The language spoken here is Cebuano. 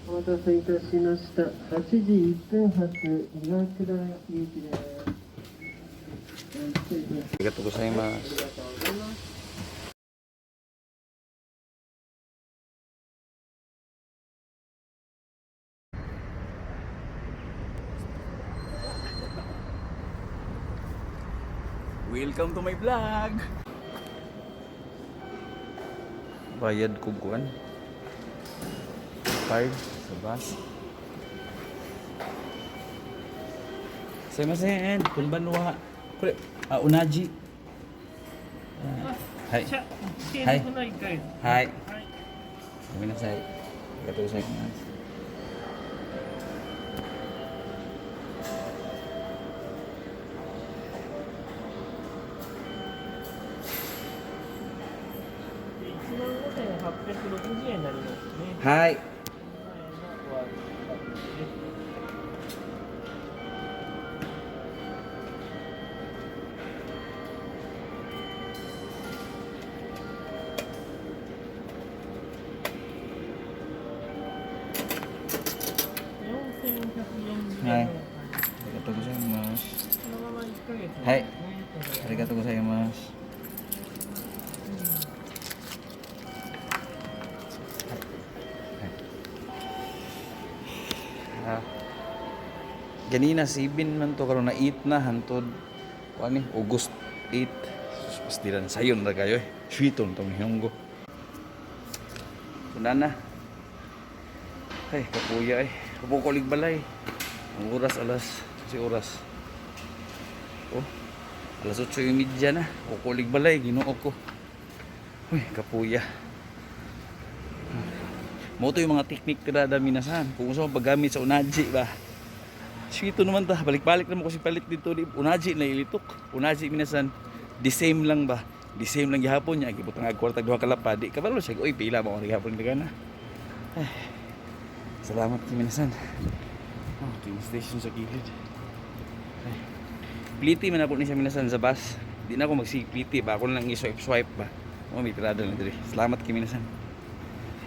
お待たせいたしました。8時1分発、岩倉行きです。失礼します。ありがとうございます。ありがとうございます。 Welcome to my vlog! Bayad ko kuan. Card sa bus. すいません、こんばんは。これ、あ、同じ。はい。継はい続の1ヶ月。はい。はい。ごめんなさい。ありがとうございます。 15,860円になりますね。はい。前のお預かりです。4140円。はい。ありがとうございます。このまま1ヶ月ですね。はい。ありがとうございます。Ah. Ganina 7 man to, karon na 8 na hantod kuan ni August 8. Sus, pastilan sayon ra kayo eh. Sweeton tong hiyonggo. So na. Ay, kapuya eh. Kapo ko balay. Ang oras alas kasi oras. Oh, alas 8:30 na. Kukulig balay, Ginoo ko. Uy, kapuya. Mo to yung mga technique tirada minasan. Kung gusto mo paggamit sa unaji ba. Sweeto naman ta, balik-balik naman kasi palit dito di unaji na ilitok. Unaji minasan, the same lang ba? The same lang gihapon niya, gibutang ag kwarta duha ka lapad, di kabalo siya. Uy, pila ba ko gihapon ka na. Ay, salamat kay minasan. Oh, train station sa gilid. Ay. Pliti man ako ni siya minasan sa bus. Di na ako magsipliti ba, ako na lang i-swipe swipe ba. Oh, may tirada na diri. Salamat kay minasan.